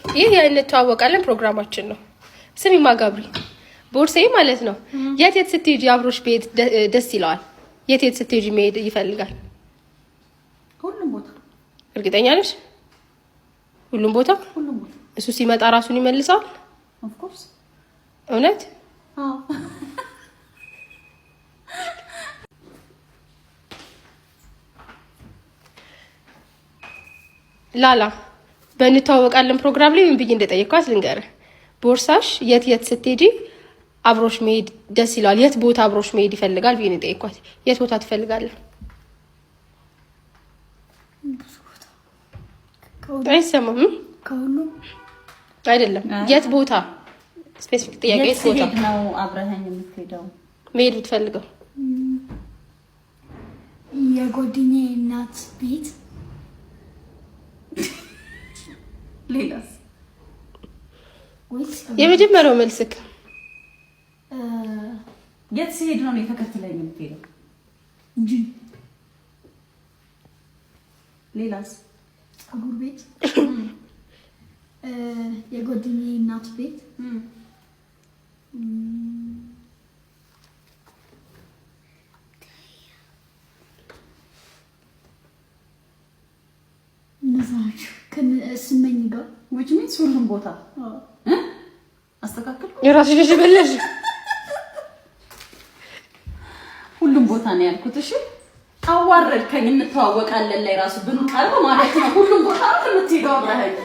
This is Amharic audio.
ይህ የእንተዋወቃለን ፕሮግራማችን ነው። ስሚማ ጋብሪ፣ ቦርሴ ማለት ነው። የት የት ስትሄጂ አብሮሽ ብሄድ ደስ ይለዋል? የት የት ስትሄጂ መሄድ ይፈልጋል? ሁሉም ቦታ። እርግጠኛ ነሽ? ሁሉም ቦታ? ሁሉም ቦታ። እሱ ሲመጣ ራሱን ይመልሰዋል? Of course። እውነት? አዎ። ላላ፣ በእንተዋወቃለን ፕሮግራም ላይ ምን ብዬ እንደጠየኳት ልንገርህ። ቦርሳሽ የት የት ስትሄጂ አብሮሽ መሄድ ደስ ይለዋል? የት ቦታ አብሮሽ መሄድ ይፈልጋል ብዬ ነው የጠየኳት። የት ቦታ ትፈልጋለህ? ብዙ ቦታ። አይሰማም። ከሁሉም። አይደለም፣ የት ቦታ specific ጥያቄ፣ የት የት ቦታ ስሄድ ነው አብረኸኝ የምትሄደው? መሄድ ብትፈልገው? የጓደኛዬ እናት ቤት። ሌላስ? ወይስ የመጀመሪያው መልስክ? የት ስሄድ ነው እኔ ተከትለኝ የምትሄደው? ጅም። ሌላስ? ፀጉር ቤት፣ የጓደኛዬ እናት ቤት። እነዛ ናቸው ስመኝ ጋር። Which means ሁሉም ቦታ እ አስተካከልኩ። የራስሽ ልጅ በለሽ። ሁሉም ቦታ ነው ያልኩት። እሺ አዋረድከኝ። እንተዋወቃለን ላይ ራሱ ብንቀርብ ማለት ነው ሁሉም ቦታ ነው የምትሄደው አብረኸኝ።